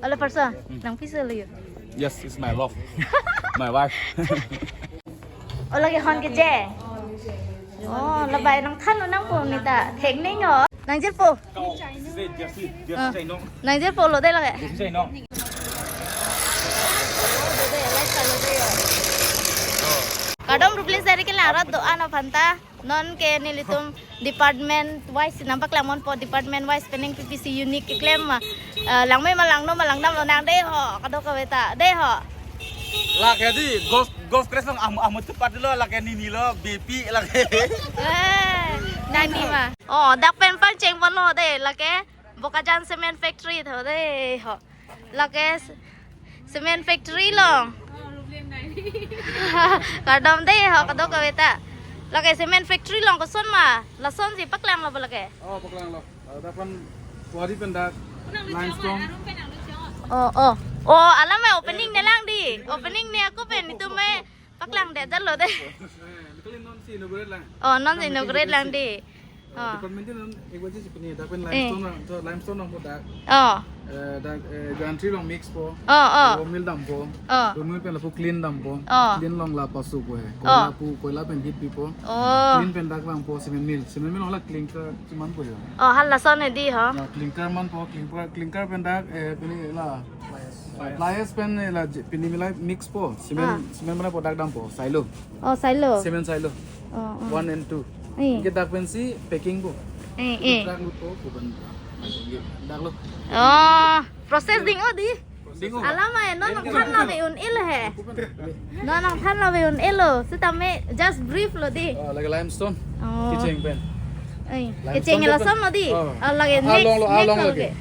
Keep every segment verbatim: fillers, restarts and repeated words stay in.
Ala parsa, nangpi si lo yo. Yes, it's my love. My wife. Ola ke hon ke je. Oh, labai nangthan lo nangpo neta. Thek ning ho. Nangjirpo. Jersey, jersey, jersey Ah. Chainong. Nangjirpo lo de lake. Jersey Chainong. Kardom Rublin Diary kelang arat do-an aphan ta. Non ke nelitum department wise nangpaklang ponpo, department wise pening P P C unit keklem ma. Eh, langme ma langno ma langdam lo nang de ho, kadokave ta de ho. Lake di golf, golf course along am, am cepat lo, lake nini lo, B P lake. Eh, nani ma. Oh, dak pen pangcheng ponlo de, lake Bokajan Cement Factory tho de ho. Lake s-, cement factory along. Kardom de ho, kadokave ta. Lake cement factory along koson ma, lasonsi paklang lo bo lake. Oh, paklang lo. Eh, dak pen kuari pen dak limestone. Oh, oh. Oh, alam me opening ne lang di. Opening ne ako pen itum me paklang det lo de. Eh, nonsi inaugurate lang. Oh, nonsi inaugurate lang di. Oh. Department non ek baje si pini dak pen Eh. Limestone lang, so limestone lang po dak. Oh. Eh, dak, eh, gantry along mix po. Oh, oh. Bone meal dampo. Oh. Bone meal pen lapu clean dampo. Oh. Clean along la pasu po he. Oh. Koila pu, koila pen heat pipo. Oh. Clean pen dak vangpo cement mill. Cement mill along la clinker si manpo yo. Oh, hala lason he di ho. Ya, clinker manpo, clinker, clinker pen dak, eh, pini la Fly ash pen la je-, pini milai mix po. Cement, Ah. Cement mana po dak dampo. Silo. Oh, silo. Cement silo. Oh, oh. One and two. Eh. Anke dak pensi packing po. Eh, eh. Dak lo po, po pen. Dak lo. Oh, process ding-o di. Ding-o. Alam me, non nangthan lo be un-e lo he. Non nangthan lo be un-e lo. Sitame just brief lo di. Oh, lake limestone. Oh. Kecheng pen. Eh, Limestone kecheng pen. Lason lo di. Oh. Oh, lake next, along lo, next along lo lake.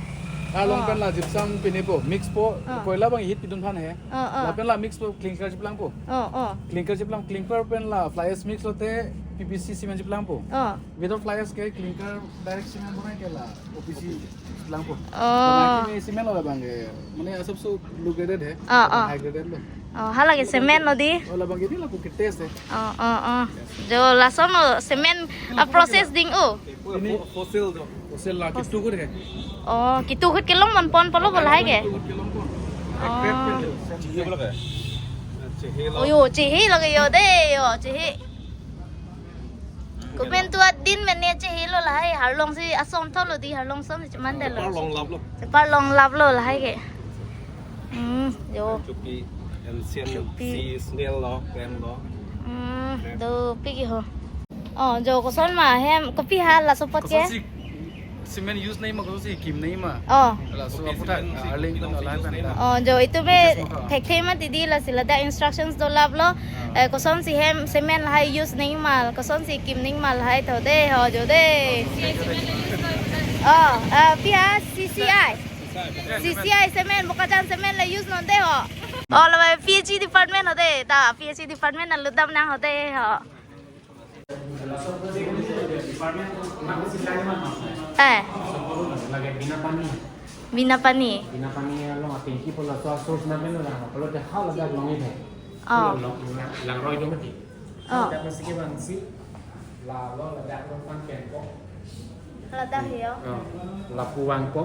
Along Oh. Pen la gypsum pini po, mix po, Oh. Koila abang heat pidun than he. Oh, oh. Lapen la mix po, clinker chiplang po. Oh, oh. Clinker chiplang, clinker pen la fly ash mix lote P P C cement chiplang po. Oh. Without fly ash ke clinker direct cement bonai ke la O P C chiplang po. Oh. Bonai ke cement lo labang ke. Mane asap so low graded he. Oh, oh. High graded lo. Oh, hala ke cement lo di. Oh, labang ke di la pu ke test he. Oh, oh, oh. Jo lason lo cement a process ding-o. Ini fossil do. Fossil la kitu kut ke. Oh, kitu kut kelong man pon polo bo lahai ke. Kitu kut kelong pon. Oh. Chehe bo lake. Chehe lo. Oh, yo, chehe lake yo de, yo, chehe. Komentu adin mene chehe lo lahai, harlong si asom tho lo di, harlong som si cheman de lo. Cheparlong lap lo. Cheparlong lap lo lahai ke. Hmm, yo. Chupi, ancient Chupi. Sea snail lo, clam lo. Hmm, do piki ho. Oh, jo koson ma hem, kopi ha laso apot ke? Koson si cement use nangji ma, koson si kim nangji ma. Oh. Laso apot ta, arleng kono lahai pen ta. Oh, jo itum me thekthe mati di lasi ladak instructions do lap lo. Ah. Eh, koson si hem cement lahai use nangji ma, koson si kim nangji ma lahai tho de, ho jo de. Oh, eh, pi ha C C I. C C I cement, Bokajan cement la use non de ho. Oh, la P H E department ho de, ta P H E department aludam nang ho de ho. Eh. Bina pani. Bina pani. Bina pani along atingki po laso source na pen lang, kalau dah hal ada long ini. Oh. Lang, lang, langroi do mati. Oh. Dak masih ke bangsi. La lo ladak lo pan pen po. Ladak yo. Oh. Lapu vangpo.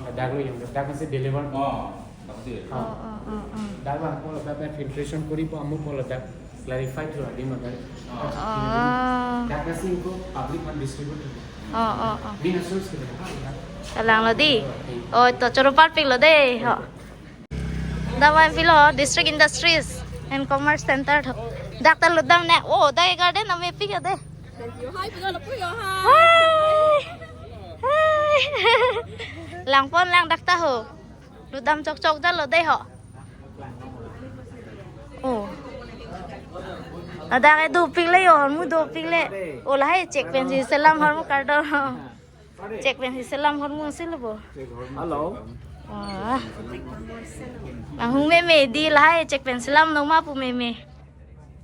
Ladak lo yang ladak masih deliver. Oh. Oh, oh, oh, oh. Dak vangpo ladak pen filtration koripo, amu po ladak clarify lo di magar. Oh. Dak masih ko public man distribute. Oh, oh, oh. Bina source ke dah. Kalang lo di. Oh, to choro parpik lo de. Ho. Damai pilo, District Industries and Commerce Center tho. Dak ta ludam ne. Oh, dak garden ame pik de. Yo, hi, pujo lo, pujo, hi. Hi. Hi. Lang pon lang dak ta ho. Ludam chok chok ja lo de ho. Oh. Ada ke dopik le yo, hormu dopik le. Oh, lahai check pensi selam hormu kardom. Check pensi selam hormu si lo bo. Hello. Wah. Nang hung meme di lahai check pensi selam noma pu meme.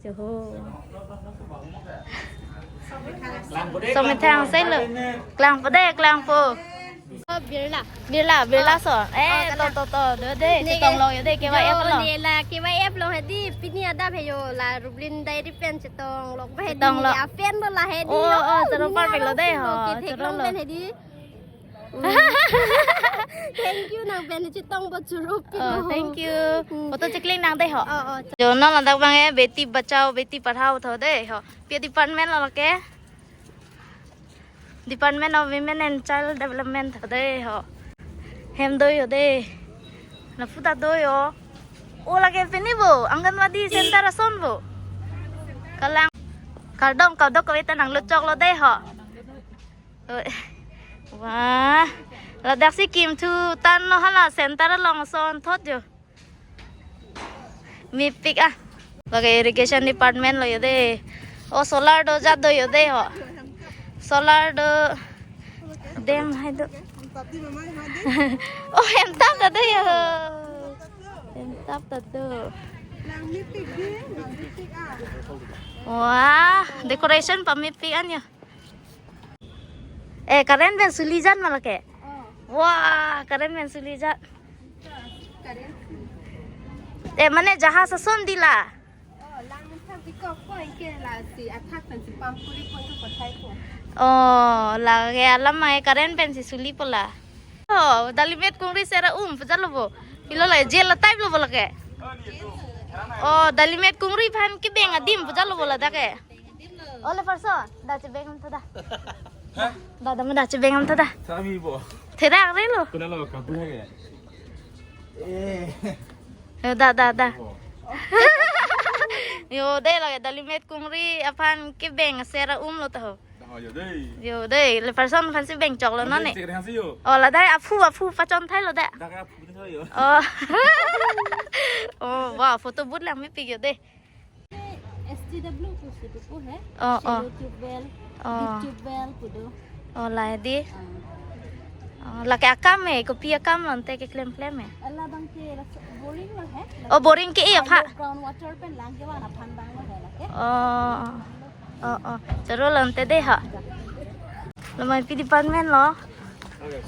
Joho. Somethang si lo. Klangpo de, klangpo. Oh, Birla. Birla, Birla Oh. Son. Eh, Oh, to, kata. To, to, do de, Ne chetong ke. Long yo de, K Y F Jo, along. Ne la K Y F along he di, pini adap he yo la Rublin Diary pen chetong long he di. Chetong long. A fan lo la he di. Oh, yo, oh, oh, choro ne parpik lo de, ho, lo ke thek choro long lo. Pen he di. Thank you, nang pen chetong bot churup. Oh, thank you. Hmm. Photo chekling nang dei ho. Oh, oh. Jo non ladak abang eh, beti bachao, beti padhao tho dei ho. Pi department lo lake? Department of Women and Child Development tho dei ho. Hem do yo dei. Lapu ta do yo. O lake pini bo, Anganwadi center ason bo. Kalang. Kardom, kardom kave ta nanglut chok lo dei ho. Oi. Wah. Ladak si kimthu tan lo hala center along ason thot jo. Mepik ah. Lake irrigation department lo yo dei. Oh, solar do jat do yo dei ho. Solar do. Dam hai do. Oh, hem tap ta do yo. Hem tap ta do. Wah, decoration pamepik an yo. Eh, current pen suli jat ma lake? Oh. Wah, current pen suli jat. Current. Eh, mane jahaz ason dei la? Oh, lang thak bikok ko, anke lasi athak pen si pam kuri pon ko pathai ko. Oh, lake alam mai current pen si sulipo la. Oh, Dalimit Kungri Sera Um pu jat lo bo. Pilo la jail la type lo bo lake. Oh, Dalimit Kungri aphan kebeng adim pu jat lo bo ladak ke. Ole person, da chebeng ham tho da. Hah? Da, da, da chebeng ham tho da. Sami bo. Therak re lo. Kuna lo kabu hai ke? Eh. Yo, da, da, da. Bo. Yo, dei lake Dalimit Kungri aphan kebeng Sera Um lo ta ho. Da ho yo dei. Yo, dei, le person aphan si beng chok lo non ne. Cek rehang si yo. Oh, la dei aphu, aphu pachon thai lo da. Da ka aphu ni tho yo. Oh. Oh, wow, photo booth lang mepik yo dei. S T W pu si pu hai. Oh, oh. Shallow tube well, oh, deep tube well pu do. Oh, la dei. Ah. Oh, lake akam eh, kopi akam lo ante keklem klem eh. Ala abang ke la boring lo hai. Oh, boring ke-e aphan. Ground water pen lang kevan aphan abang lo hai lake. Oh. Oh, oh. Choro lo ante dei ha. Lo mai pi department lo?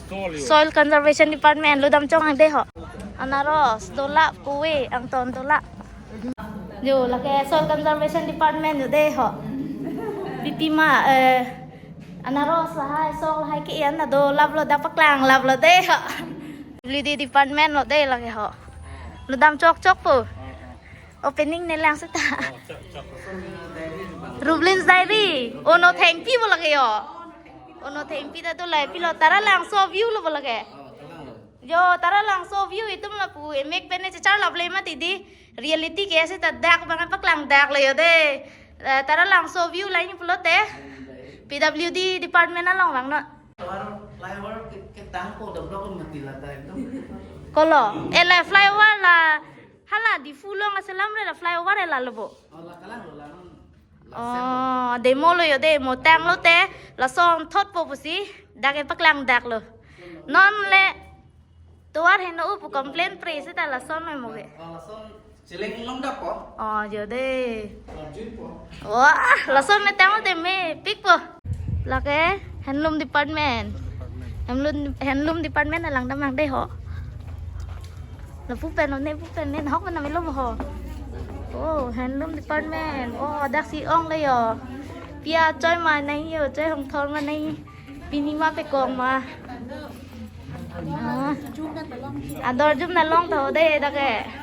Soil. Soil Conservation Department lo dam chong ang dei ho. Anaros, dolap, kuwe, angton dolap. Yo, lake Soil Conservation Department yo dei ho. Pipi ma, eh, anaros lahai, sok lahai ke-en ta dolap lo, da paklang lap lo dei ho. W D department lo dei lake ho. Lo dam chok chok po. Opening ne lang seta. Oh, chok, chok. Rublin's Diary. Ono Thengpi bo lake yo. Ono Thengpi ta do lai pilo Taralangso view lo bo lake. Yo, Taralangso view itum lapu emek pen ne chechar lap le mati dei. Reality ke seta dak abang paklang dak lo yo dei. Eh, Taralangso view lain pulote P W D department along vangnon. Flyover, flyover ke, ketang po, dobdok mati la ta ekdom. Kolo, eh la flyover la, hala Diphu along aselam re la flyover eh la lo bo. Oh, la kalang lo la non. Oh, demo lo yo dei, mo tang lote, lason thot po pusi, dak ke paklang dak lo. Non le, tovar heno u pu complain pre seta lason lo mo ke. Oh, lason Chileng long da po? Oh, yo dei. Arjun po? Wah, lason me tang te mepik po. Lake handloom department. Handloom, handloom department alang damang dei ho. Lapu pen ne, pu pen ne, hok pen na melo ho. Oh, handloom department. Oh, dak si ong le yo. Pi achoi ma nai yo, choi hong thor ma nai. Pini ma pekong ma. Ah. Ador jum na long tho dei dak ke.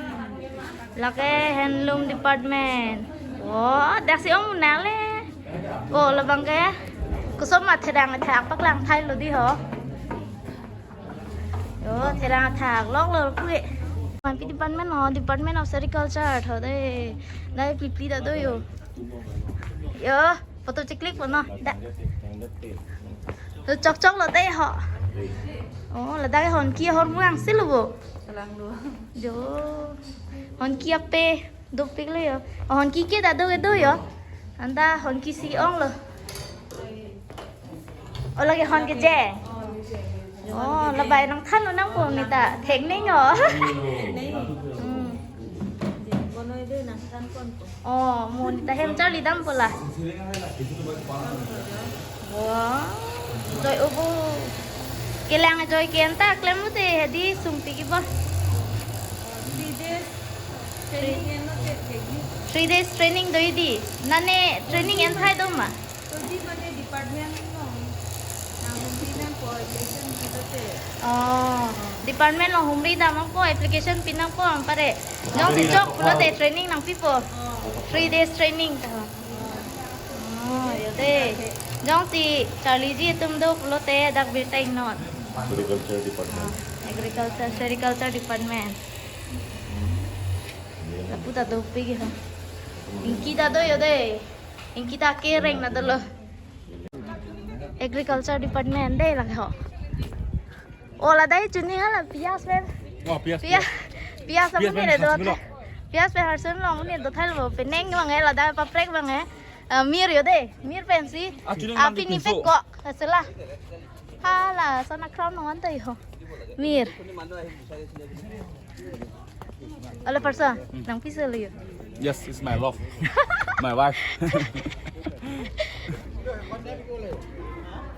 Lake handloom department. Oh, dak si ong na le. Oh, labang ke. Kosom ma thedang thak paklang thai lo dei ho. Yo, thedang thak lok lo pu ke. Man pi department ho, Department of Sericulture tho dei. Dei pli pli ta do yo. Yo. Photo cheklik po no. Da. To chok chok lo dei ho. Oh, ladak ke honki ahormu ang si lo bo. Kalang lo. Jo. Honki ape dopik lo yo. Oh, honki ke ta do ke do yo. Anta honki si ong lo. Oh, lake hon kejeng. Oh, labai nangthan lo nang po neta. Thek neng yo. Neng. Hmm. Bonoi dei nangthan pon po. Oh, mo neta hem charli dam po la. Wah. Joi obo. Kelang joi ke anta klem mute hedi sungpi ki ba. Three days training en lo te thek ni. Three days training do dei. Nane training en thai do ma? To di mane department lo. Nang di nang Oh, department along humri dam nangpo, application pi nangpo, anpare. Jongsi chok pulote training nangpipo. Three days training ta. Oh, yo de. Jongsi charliji atum do pulote dak birta iknon. Agriculture department. Agriculture, sericulture department. Lapu ta dopik ho. Ingki ta do yo de. Ingki ta kereng na dolo. Agriculture department de lake ho. O, ladak chuning hala pias pen. Oh, pias, pias. Pias, pias pen amonit le do. Harsumilo. Pias pen Harsumilo amonit do thailo, penang abang eh, ladak paprek abang eh. Ah, mir yo de, mir pensi. Ah, chuning abang pini pinso. Pekok, asela. Hala, sana crown nong anta yo. Mir. Ole parsa, nangpi selo yo. Yes, it's my love. My wife.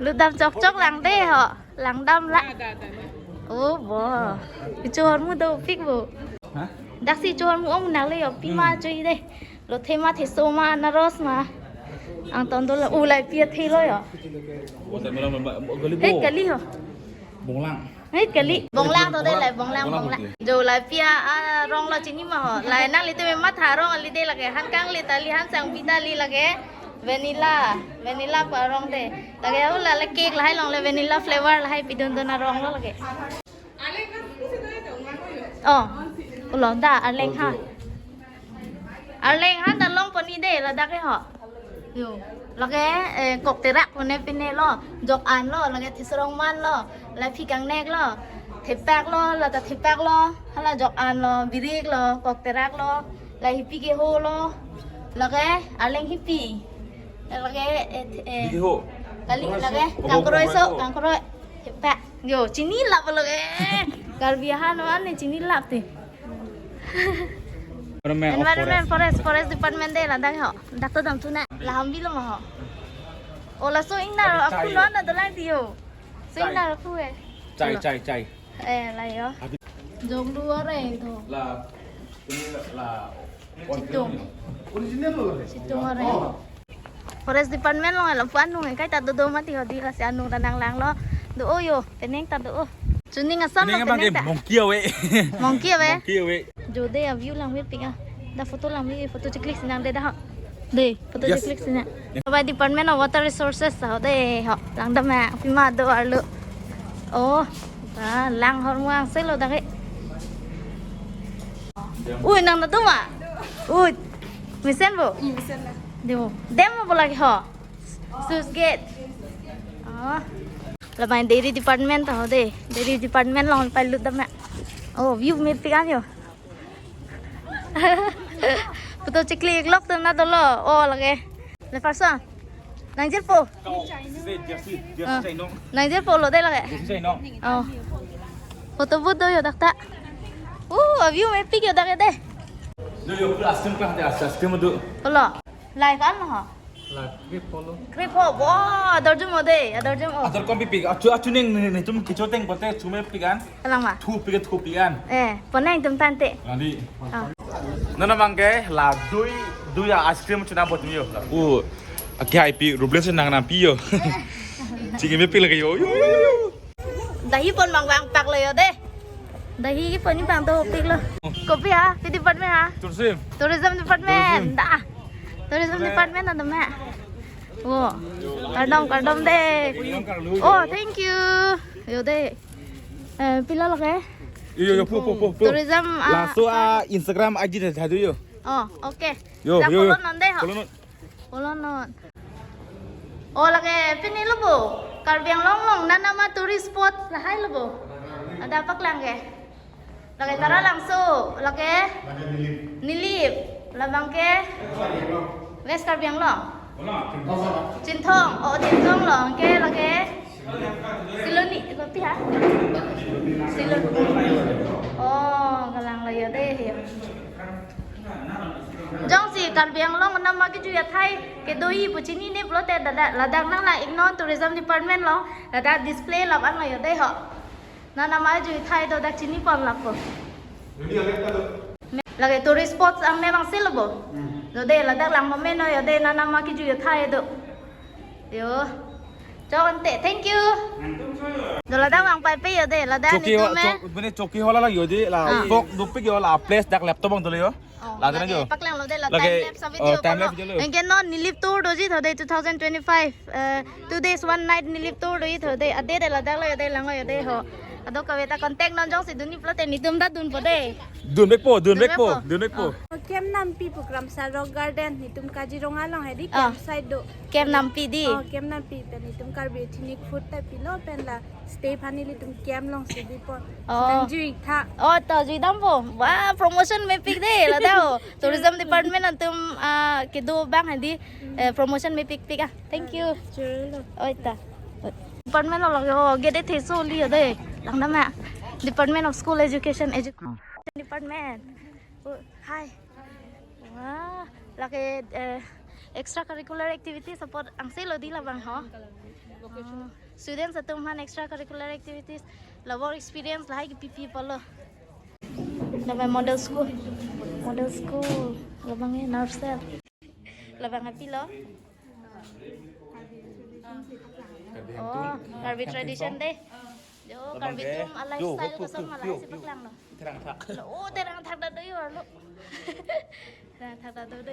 Lutdam chokchok lang de ho. Langdam la. Oh, bo. Kecho ahormu dopik bo. Hah? Daksi kecho ahormu ong nang le yo, pima choi de. Lo thema theso ma, anaros ma. Angton dolo, u, laipi athelo yo. Oh, tak malam, malam, malam, kali. Hei, bo. Kali ho. Bonglang. Hei, kali. Bonglang to de, lai bonglang, bonglang, bonglang. Jo laipi arong lo chini ma ho. Lai nanglitum matha arong kali de lake. Han kanglit kali, han sangpi kali lake. Vanilla, vanilla pu arong de. Lake ho la, la cake lahai along le vanilla flavor lahai pidun dun arong lo lake. Oh, ulo da, Arleng ha. Arleng ha da longpon-i de, ladak ke ho. Yo, lake, eh, kokterak pune pine lo, jok-an lo, lake thisrong man lo, la phi kangnek lo, thepak lo, lata thepak lo, hala jok-an lo, birik lo, kokterak lo, la hipi ke ho lo, lake Arleng hipi. Lake, eh, eh, birik ho. Kali, lake, kangkroi so, kangkroi. Thepak. Yo, chini lap lo eh. Karbi ahan wan ne chini lap te. Environment of Environment, forest. Forest, forest department de ladak ho. Dak to dam thu na. Laham bilo ma ho. O laso ingnar, ada aphu chai lo yo. Na dolang tiyo. So chai. Ingnar aphu eh. Chai, lo. Chai, chai. Eh, la yo. Abi- Jong dua re to. La, ini la, la. Situng. Original lo. Situng ore. Oh. Forest department along lapu anung kai ta dodo mati ho, di lasi anung ta nanglang lo. Do o yo, penang ta do o. Chuning Assam lo penang abang penang ke ta. Monkey ave. Monkey ave? Monkey ave. Jo de a view lang mir pika. Da photo lang mir, photo chiklik sinang de da ho. De, photo yes. Chiklik sinang. Yes. By Department of Water Resources ho de ho. Langdam ma, pima do arlo. Oh, ta lang hormu angselo da ke. Ui, nang nado ma? Ui, mesen bo? Iya, mesen lah. Demo. Demo bo lake ho? Sluice gate. Oh. Labang dairy department ta ho de. Dairy department along palut dam na. Oh, view mir pik an yo. Photo chiklik lok tum na dolo. Oh, lake. Le parsa. Nang jirpo? Kau, jersey, jersey, jersey Ah. Chai nong. Nang jirpo lo de lake. Jersey chai nong. Oh. Photo booth do yo dak ta. Uh, a view mir pik yo dak de. Do yo, ice cream kah de, ice cream do. Polo. Lai kan ho? Lai, grip polo. Grip ho, bo, ador jum o de, ador jum o. Ador kom pipik, achu, achu neng, neng, neng, tum kicho teng pote, chume pikan. Kalang ma? Thu pik, thu pikan. Eh, poneng tum tante. Lali. Ah. Nana mangke la dui, dui a ice cream chuna bot yo. U, aki hai pi, rubles nang nang pi yo. Chingki me pi lagi yo. Yo, yo, yo, yo. Dahi pon bang bang pak lo yo de. Dahi pon ni bang to pik lo. Kopi ha, pi department ha? Tourism. Tourism department. Tourism. Da. Tourism department ada ma. Wo. Kardom, kardom de. Oh, thank you. Yo de. Eh, pilo lake? Yo, yo, yo, pu, pu, pu, pu. Tourism, ah, laso a Instagram I G de thadu yo. Oh, okay. Yo, da yo, yo. Follow non de ho. Follow non. Follow non. Oh, lake pini lo bo. Karbi Anglong along nanama tourist spot lahai lo bo. Ada paklang ke? Lake Taralangso, lake Nilip. Labang ke West Karbi Anglong. Chinthong, oh Chinthong along ke lake Siloni, kopi ha? Siloni. Oh, kalang lo yo de yo. Jongsi Karbi Anglong nama kejui athai kedo-i pu chinine pulote ladak, ladak nanglang iknon tourism department along, ladak display lap an lo yo de ho. Nanama kejui athai do dak chini pon lapo. Lake tourist spots ang memang si lo bo. Hmm. Do de ladak lang momen no yo de nanama kejui athai do. Yo. Chok ante, thank you. Dola dang ang pai pe yo de, la dang Choki ni ho, tum eh. Chok, mane choki ho la lang yo de, la Ah. Fok dopik yo, la place dak laptop bang dolo yo. Oh, la dang lake yo. Paklang lo de la Lake, time lapse a oh, video time polo. Lapse video lo. Anke non Nilip tour doji tho de two thousand twenty-five. Eh, two days, one night Nilip tour doji tho de. Ade de la dak lo yo de, lang lo yo de ho. Ado kave ta contact non jongsi dunji pulote netum ta dunpo de. Dun vekpo, dun Dun vekpo, vekpo. Dun vekpo. Oh. Camp Nampi pu Kramsa Rock Garden, netum Kaziranga along hedi Ah. Camp site do. Camp Nampi di. Oh, Camp Nampi pen netum Karbi ethnic food ta pilo pen la stay aphan nelitum camp alongsi bipo. Oh. Sitang jui tha. Oh, to jui dampo. Wah, promotion mepik de, la dao. Tourism department atum, ah, kedo abang hedi, Hmm. eh, promotion mepikpik ah. Thank you. Churlo. Oi ta. Department lo lo, gede theso li yo de. Lang dam ma. Department of School Education, Education Department. Oh, hi. Wah, lake, eh, extracurricular activities apot angse lo di labang ho. Ah, students atum aphan extracurricular activities, la work experience lahai kepipi pulo. Labang model school. Model school. Labang eh, nurse. Labang api lo. Oh, Karbi tradition de. Jo, Karbi atum a lifestyle koson ma lahai si paklang lo. Terang thak. Lo, oh, terang thak ta do yo lo. Terang thak ta do de.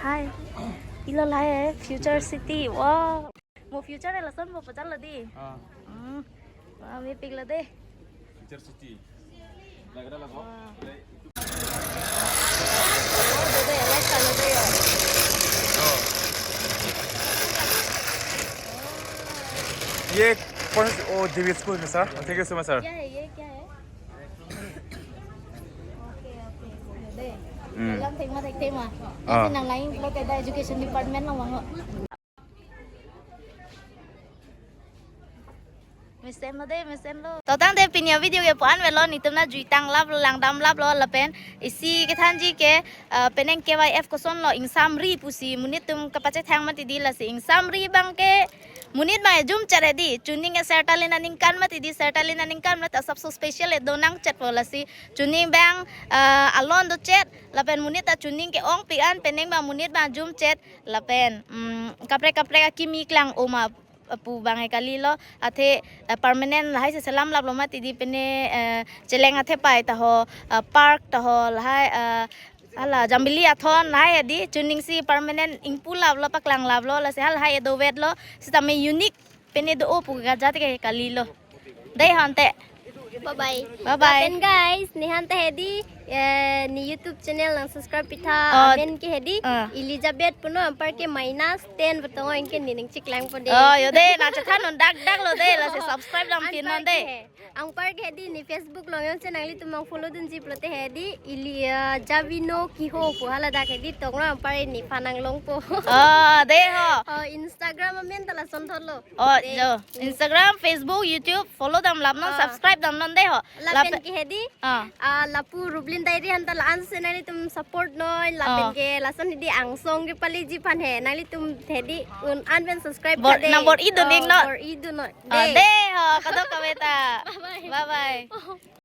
Hi. Ilo lahai eh, Future City. Wow. Mo future eh lason mo pachal lo di. Ah. Hmm. Wah, mepik lo de. Future City. Lagi ada lagu. Wah. ये कौन सा, ओ, देवी स्कूल में, sir. Thank you so much, sir. क्या है ये, क्या है? Okay, okay. Hmm. Alam tema, tema. Ah. Nang lain kalau ada education department lang bang. Mesen lo de, mesen lo. To tangte pini a video ke pu-an avelo, netum nangjuitang lap lo, langdam lap lo lapen isi kethanji ke, ah, penang K Y F koson lo, ingsamri pusi monit atum kapachethang mati di, lasi ingsamri abang ke monit abang jumchet hedi, chuning ke sertalin aningkan mati di, sertalin aningkan mati asapso special eh do nangchetpo, lasi chuning abang, ah, alon dochet lapen monit ta chuning ke-ongpik an penang abang monit abang jumchet lapen, mm, kaprek kaprek akimi klang-o ma pu abang eh kalilo, athe, eh, permanent lahai si selam lap lo mati di, pene, eh, cheleng athepai ta ho, eh, park ta ho lahai, eh, hala jambili athon lahai di chuning si permanent ingpu lap lo, paklang lap lo, lasi halahai eh dovet lo, sitame unique pene do-o pu kajat ke kalilo. Dei ho ante. Bye bye. Bye bye. Lapen guys, ne han ta hedi, eh, ne YouTube channel nang subscribe pitha, Oh. Amen ke hedi, Ah. Elizabeth puno, anpar ke minus ten betongo, anke ne nangcheklangpo de. Oh, yo de, nangchethan non dak dak lo de, lasi subscribe dam pin non de. Anpar ke he-, anpar ke hedi ne Facebook along jongsi nanglitum nang follow dunji pulote hedi, Eli, eh, Javino Kiho pu hala dak hedi tonglo, anpar nephan nanglongpo. Oh, de ho. Oh, Instagram amen ta lason thotlo. Oh, De. Jo. Instagram, Facebook, YouTube, follow dam lap non, Ah. Subscribe dam non de ho. Lapen Lap- ke hedi, Ah. Ah, lapu Rublin Diary han ta la-an si nanglitum support non, lapen Ah. ke lason hedi angsong kepaleji aphan he, nanglitum hedi un-an pen subscribe Bor-, tha de. Nang bor-i dun Oh, ik non. Bor-i dun non. Ah, De. De ho, kadokave ta. Bye bye. Bye bye.